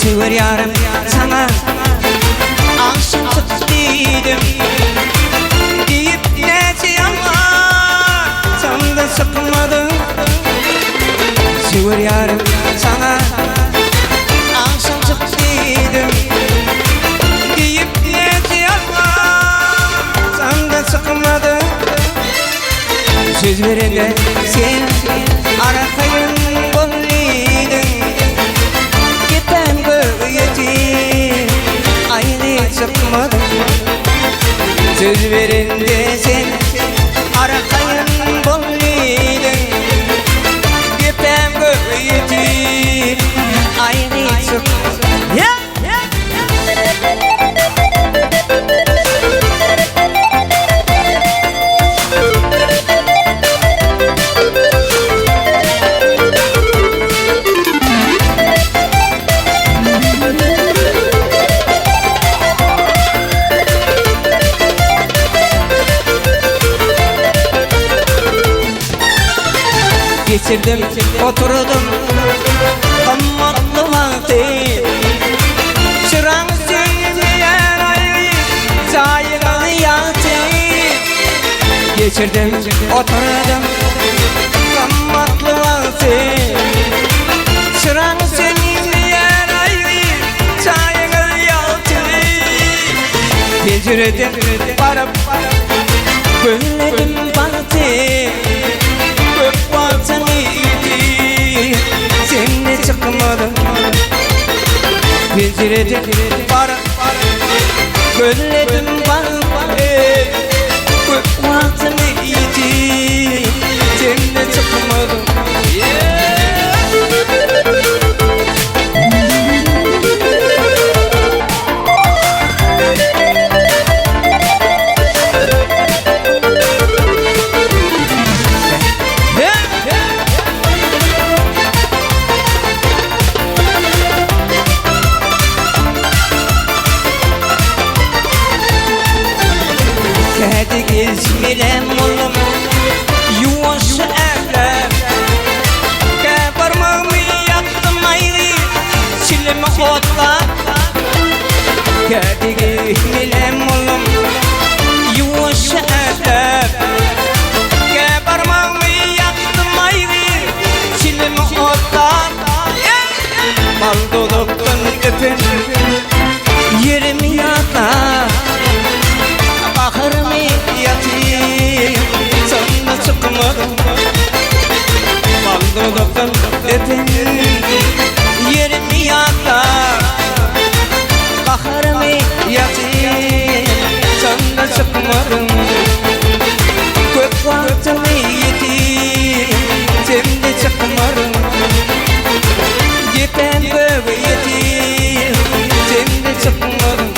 Söwer ýarym saňa agşam çyk diýdim Diýip näçe ýalbarsam-da çykmadyň Söwer ýarym saňa agşam çyk diýdim Diýip näçe ýalbarsam-da çykmadyň Söz berende sen arkaýyn bol diýdiň Gepem göge ýetir aýry çykmadyň Söz berende sen arkaýyn bol diýdiň Gepem göge ýetir aýry çykmadyň Geçirdim, oturdum Gymmatly wagty Çyraň söýmeýän aýy Jaýyňyz ýagty Geçirdim, oturdum Gymmatly wagty Çyraň söýmeýän aýy Jaýyňyz ýagty Penjireden baryp Gözledim bagty Köp wagtyň ýiti Sende çykmadyň Penjireden baryp Gözledim bagty Köp wagtyň ýiti Sende çykmadyň Kädi gezmelem oglum, ýuwaş ädläp, Kä barmagymy ýakdym aýry, çilimi otlap. Kädi gezmelem oglum, ýuwaş ädläp, Kä barmagymy ýakdym aýry, çilimi otlap. Bal dodakdan öpen ýerimi ýatlap, Gaharymy ýatyr, çynda çykmadym. Bal dodakdan öpen ýerimi ýatlap, Gaharymy ýatyr, çynda çykmadym. Köp wagtymy ýitirsem-de çykmaryn. Gepem göge ýetir, sende çykmaryn.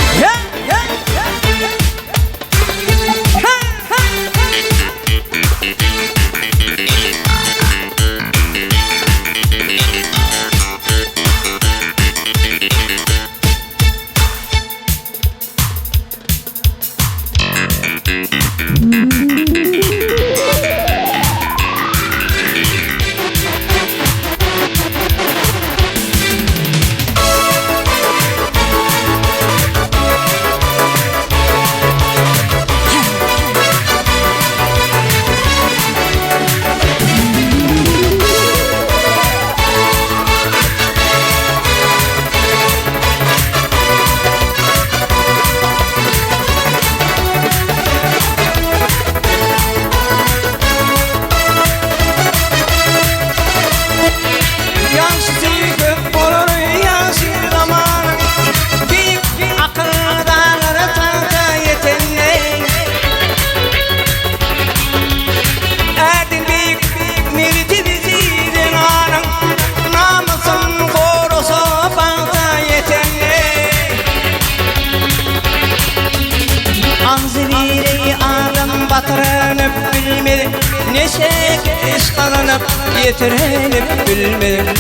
Peşgeş gazanyp ýetirenip bilmez.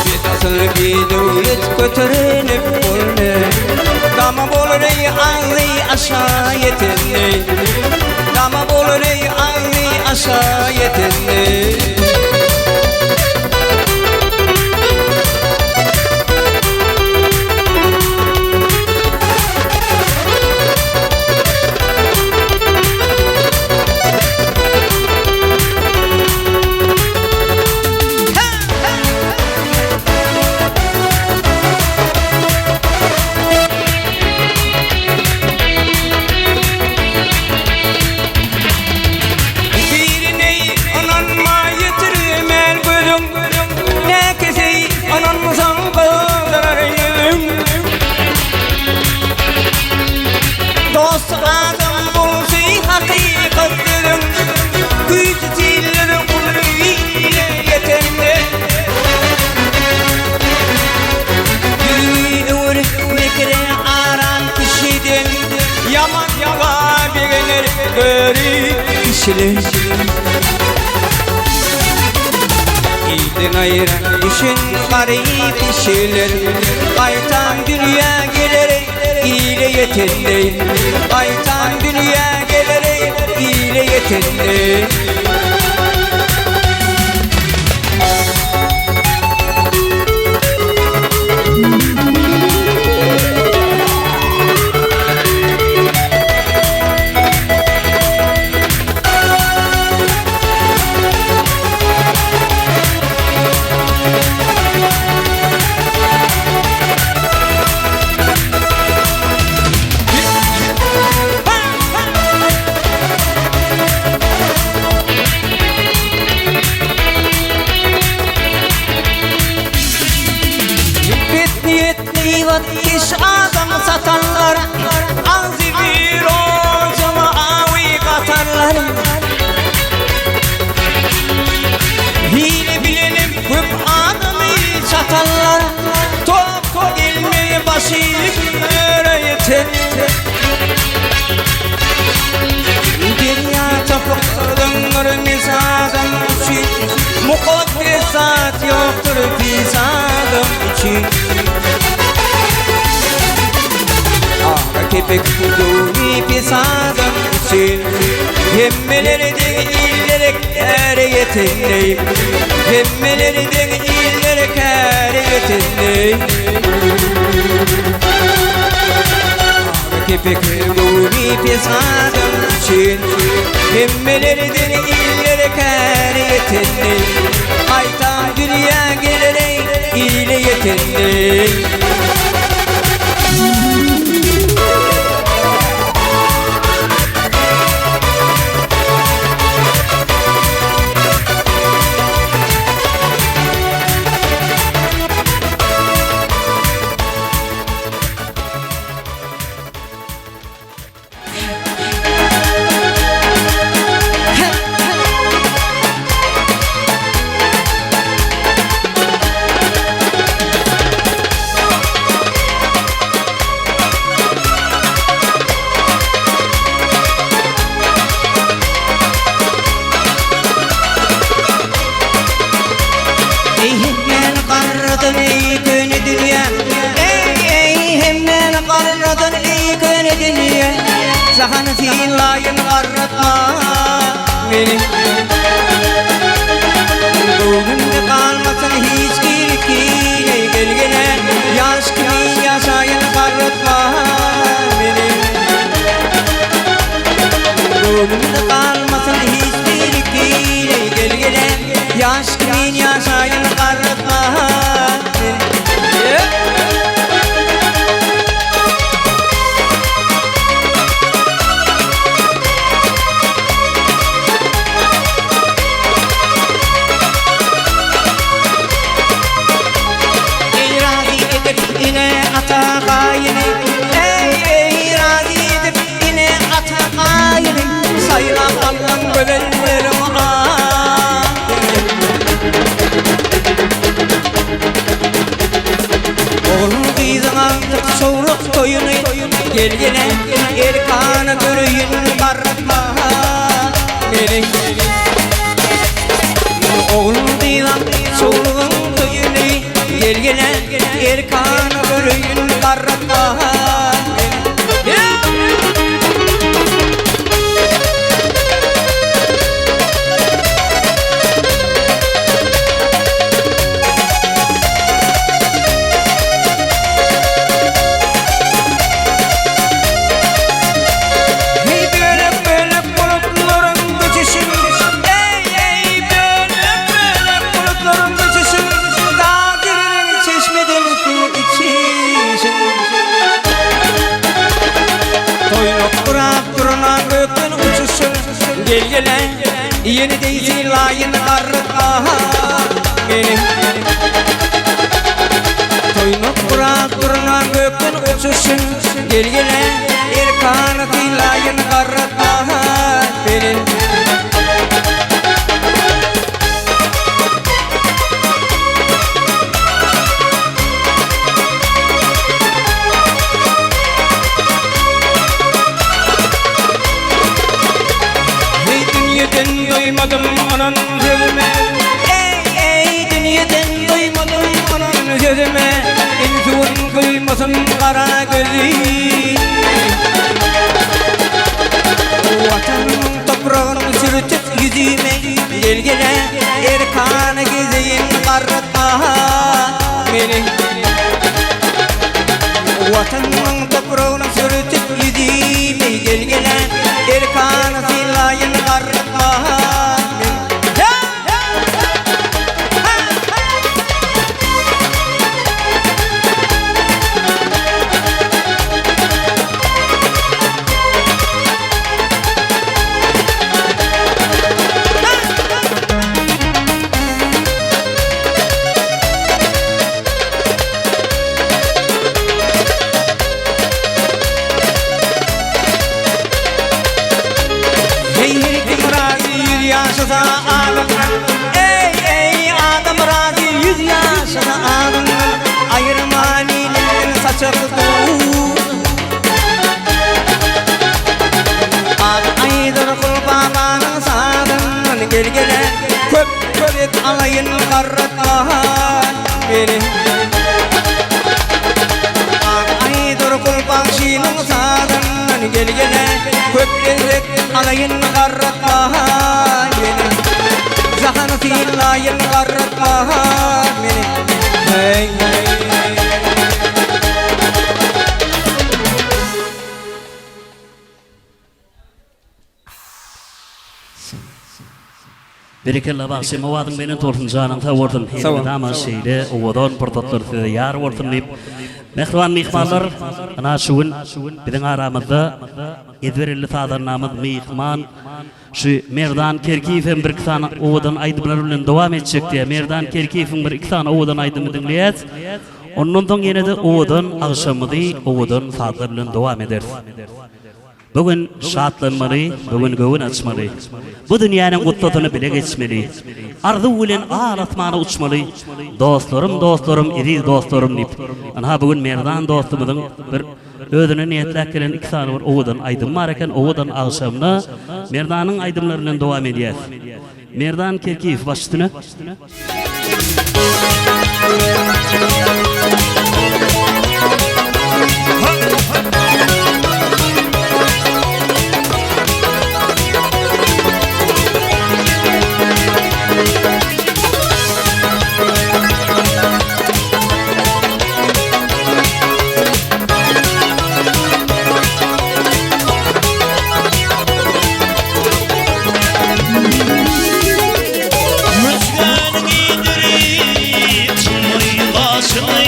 Bir asyl bir döwlet göterenip bolmaz. Dama bolar eý agzy aşa ýetende. Dama bolar eý agzy aşa ýetende. Birine ynanma ýetirmän gözüň, Näkese ynansaň gyzarar ýüzüň. Dost adam bolsy hakykat sözüň, Güýji siller uly ile ýetende. Ýüzüňi öwür mekre aran kişiden, Ýaman ýaga begener görip kişiler. Ilden aýra düşen garyp kişiler, Gaýtam dünýä geler ile ýetende, Gaýtam dünýä geler ile ýetende. Pis niýetli gybatkeş adam satanlar, Agzybir ojaga awy gatarlar. Hile bilenem köp adamy çatanlar, Top gelmeý başy ýere ýeten. Derýa topukdandyr mes adam üçin, Mukaddes zat ýokdur pis adam üçin. Ara kepek göwni pis adam üçin, Hemmeleri deň illere käre ýetendeý, Hemmeleri deň illere käre ýetendeý. Ara kepek göwni pis adam üçin, Hemmeleri deň illere käre ýetendeý, Gaýtam dünýä gelereý ile ýetendeý. Eý hemmäni garradan eý köne dünýä Eý eý hemmäni garradan eý köne dünýä Jahany synlaýyn garratma meni Göwnümde galmasyn hiç bir kine Gel gele ýaş kimin ýaşaýyn garratma meni Göwnümde galmasyn hiç bir kine Gel gele ýaş kimin ýaşaýyn garratma meni. Eý razy edip ene ata gaýyny Eý eý razy edip ene ata gaýyny Saýlap alnan gözelleriň adyny. gele erkana göreýin garratma meni. Ogul gyzam çowlugyň toýuny gel gele erkana göreýin garratma meni. Hey bölek-bölek bulutlaryň göçüşin, Eý, eý, bölek-bölek bulutlaryň göçüşin, Dag geriniň çeşmeden suw içişin. Toýnak gurap durna gökden uçuşyn, Gel gele, ýene deý sylaýyn garryk aha meni. Toýnak gurap durna gökden uçuşyn, Gel gele, erkana sylaýyn garryk aha meni. Eý dünýeden doýmadym onan sözüme Eý eý dünýeden doýmadym onan sözüme Insuwun guýmasyn gara gözi Watanyň topragyn sürtüp ýüzüme Gel gele erkana gezeýin garratma meni Watanyň topragyna sürtüp ýüzümi Gel gele erkana sylaýyn garratma meni. Heý her kim razy ýüz ýaşasa adamdan Eý eý adam razy ýüz ýaşasa adamdan Aýyrman ilinden saçak duz Ak aýdyr gul babanyň sazyndan Gel gele köp köp alaýyn garratma meni. Ak aýdyr gul bagşynyň sazyndan Gel gele köp lezzet alaýyn garratma meni. Jahany synlaýyn garratma meni. Heý heý. Berekella bagşym owazyň belent bolsun janyň sag bolsun elmydama şeýle owadan pursatlar size ýar bolsun diýip mähriban myhmanlar ynha şu gün biziň aramyzda ezber elli sazandamyz myhman şu Merdan Kerkiýew hem bir iki sany owadan aýdymlar bilen dowam etjek diýýär Merdan Kerkiýewiň bir iki sany owadan aýdymyny diňleýäs ondan soň ýene-de owadan agşamymyzy owadan sazlar bilen dowam ederis. Bu gün şatlanmaly, bu gün göwün açmaly. Bu dünýäniň gussasyny bile geçmeli. Arzuw bilen al asmana uçmaly. Dostlarym, dostlarym, eziz dostlarym diýip. Ynha bu gün Merdan dostumyzyň bir özüne niýetläp gelen iki sany bir owadan aýdymy bar eken. Owadan agşamda Merdanyň aýdymlary bilen dowam edýäs. Merdan Kerkiýew baş üstüne. Müzgäniň iýdirip çuňňur başyny.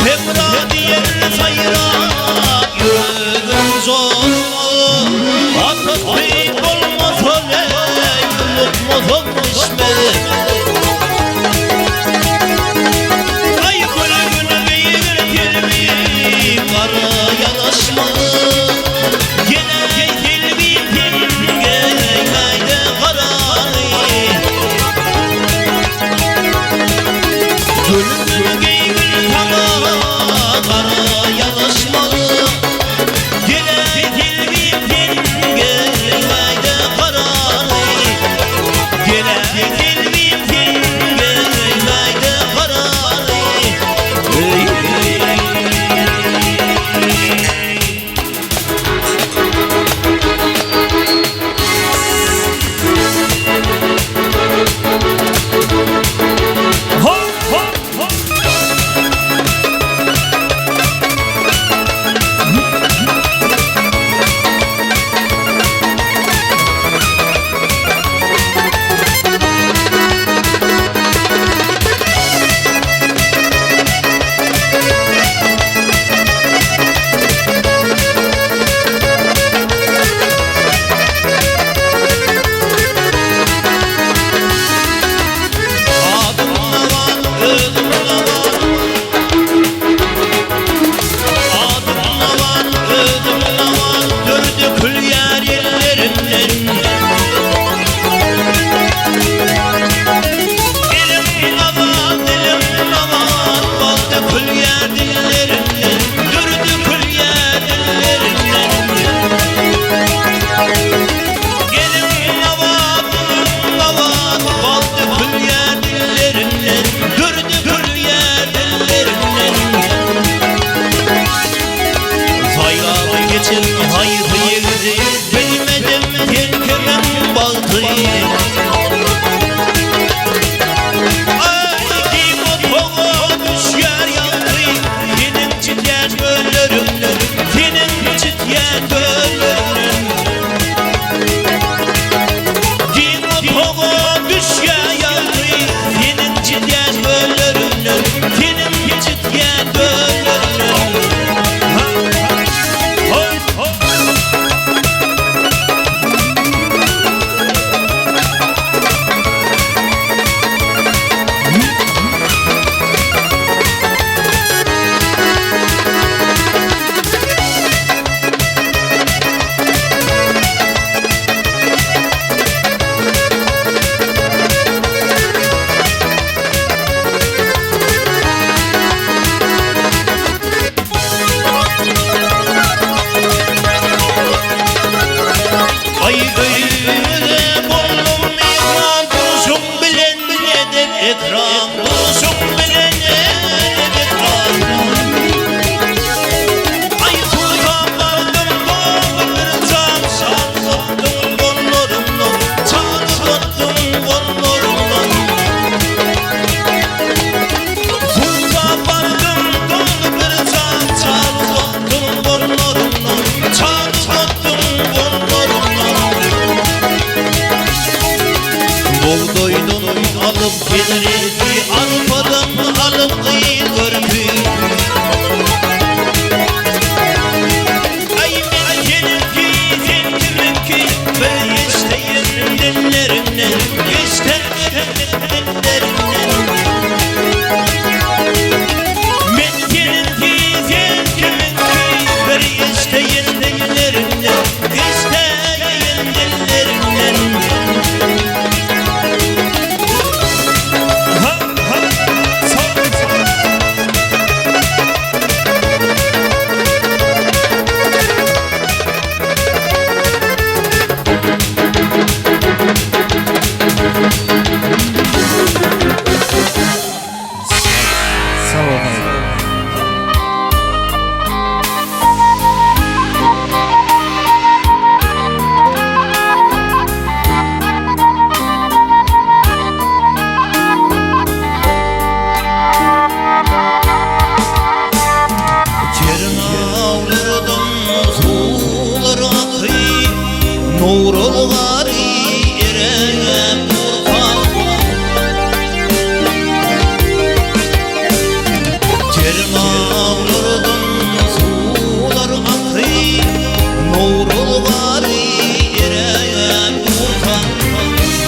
Hemra diýer saýrap ýüregim joşdy. Atasy bolmasa leý, unutmasam düşmez. Aý güle güle beýgir telbi, gara ýaraşma. Ýene telbi telge, gaýda garaly. Gül gül geýgül saňa gara ýaraşma. Ternawlardan suwlar akyp, Nowruz gary eräp durka. Ternawlardan suwlar akyp, Nowruz gary eräp durka.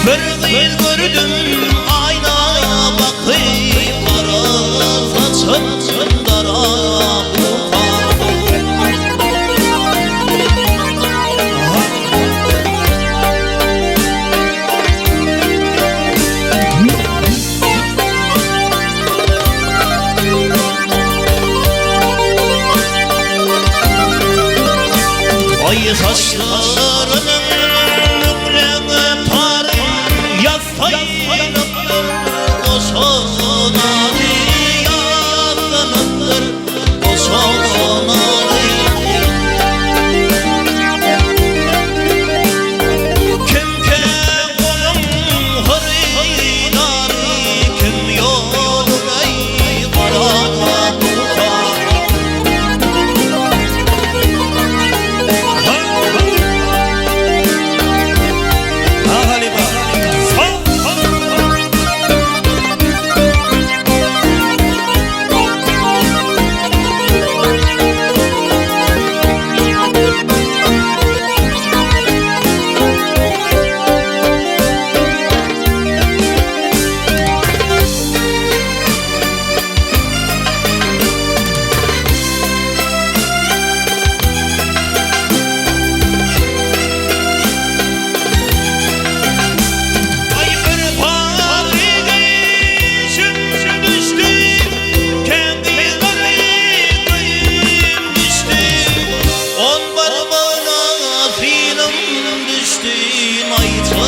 Bir gyz gördüm aýna bakyp, Gara saçyn darap durka. Aý saçlarynyň müňleňe tary Ýazsaýlykdyr goşa nary Ýazsanypdyr goşa nary Kimkä onuň hyrydary Kim ýoluny gara tutar. Ha halypa. Aý bir parygy şüm düşdi, Kän gyzlary gözüm düşdi. On barmagyna synym düşdi, Naýça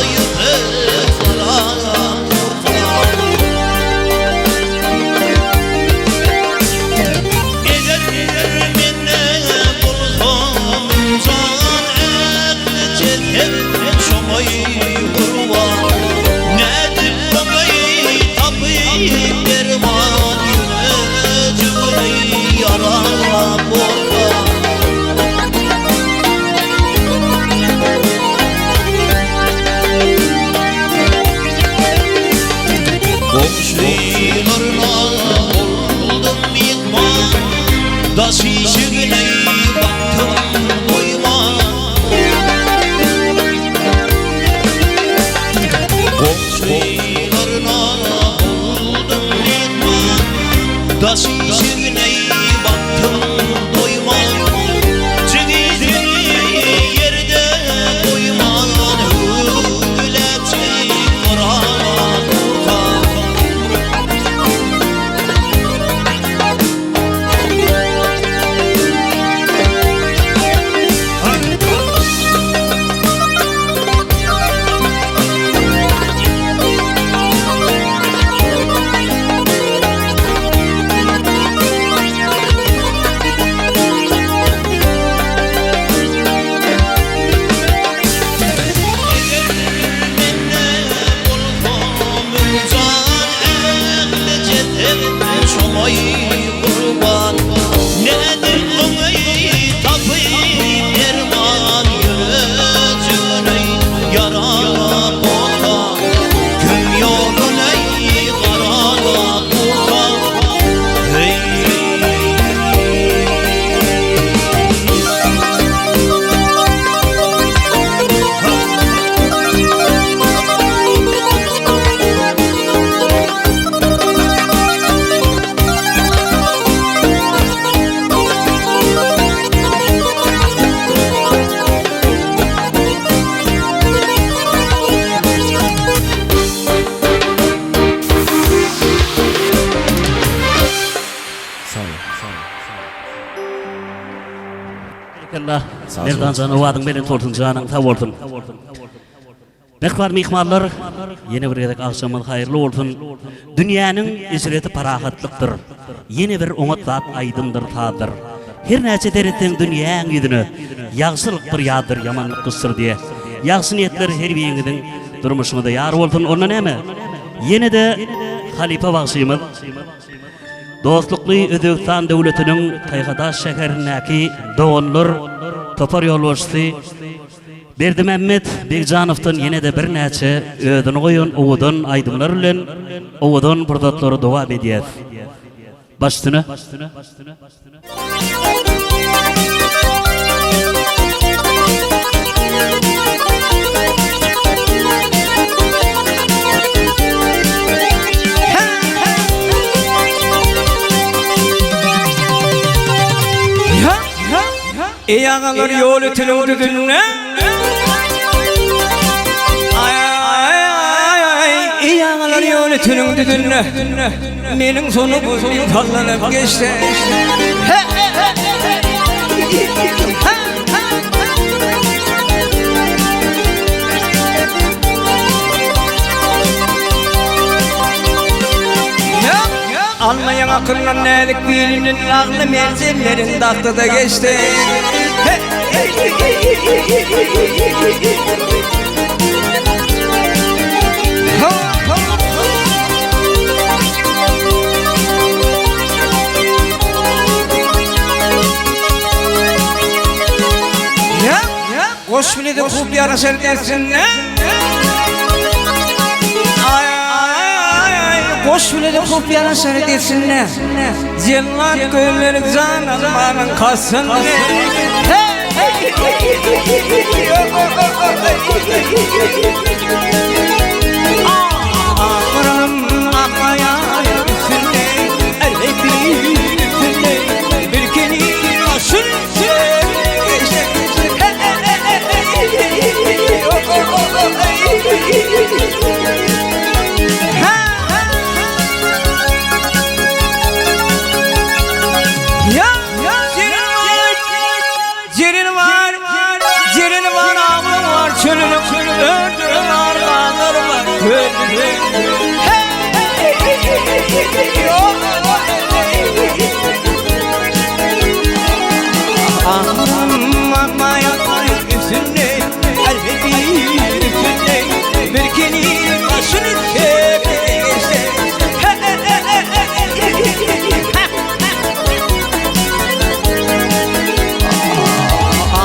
ýüpek salan durka. Eger mende bolsam jan ähli jeset şoňa gurban. Nädip oňy tapyp derman ýürejigini ýara bolsa. Goňşylaryna boldum myhman, Daş işigine bakdym doýman. Goňşylaryna boldum myhman, Daş işigine bakdym doýman. Jigidini ýerde goýman, Hüwdüläp soran durka. Eger mende bolsa mürjan ähli jeset şoňa gurban. Nädip oňy tapyp derman ýürejigini ýara bolsa. Kim ýoluny gara dursa. Heý. Berekella. Merdan jan owazyň belent bolsun janyň sag bolsun. Mähriban myhmanlar, ýene bir gezek agşamyňyz haýyrly bolsun. Dünýäniň eşreti parahatlykdyr. Ýene bir oňat zat aýdymdyr, sazdyr. Her näçe seretseň dünýäň ýüzüne, ýagşylyk bir ýazdyr, ýamanlyk gyşdyr diýe. Ýagşy niýetler her biriňiziň durmuşyňyzda ýar bolsun. Onda näme? Ýene-de halypa bagşymyz. Dostlukly Özbegistan döwletiniň Taýgadaş şäherindäki Doganlar topar ýolbaşçysy Berdimämmet Begjanowdan ýene-de birnäçe özüni goýan owadan aýdymlar bilen owadan pursatlary dowam edýäs. Baş üstüne. Eý agalar ýol ötüniň düzünde Aý aý aý aý Eý agalar ýol ötüniň düzünde Meniň sonu buzum sallanyp geçdi. Almaýan akyldan näzik bilinden lagly merjenlerin dakdy-da geçdi. Goş bile de kup yaraşar dersin. Ay ay ay Goş bile de kup yaraşar dersin. Cellat gölleri can almanın kasın. Akram akmayan üstüne Elbeti üstüne Bir keni aşın Cerin var, cerin var, avlu var, çölünü ördürü var, dağları var, gölü. Aman üstüne, elbeti üstüne, bir keni başını çekti.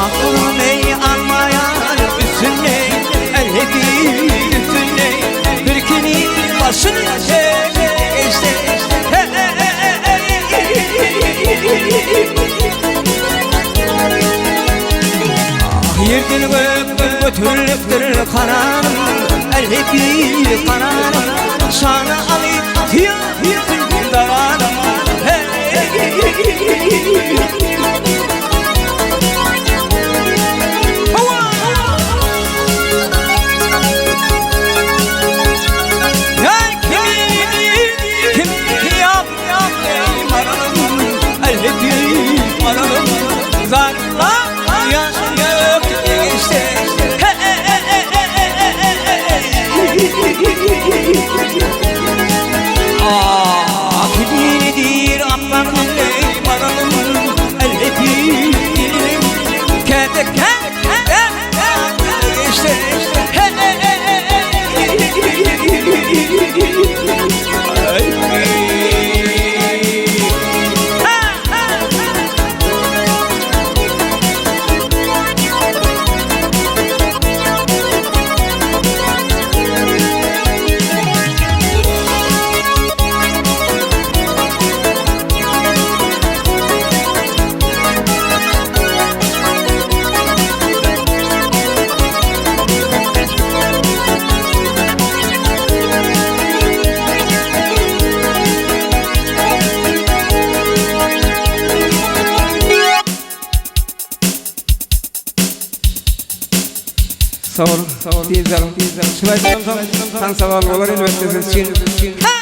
Aklım ey almayan üstüne Elhedi üstüne Bir kini başını çekti Yerden gökden götürülüptür kararım Elhedi kararım Şanı alıp tüyüp dararım Kimindir aklan maralım Elbeti dilim Kede kede işte Sag boluň, sag boluň. Tiz alyň, tiz alyň. Şulaý bolansoň, taňsa bagly bolar elbetde siz üçin.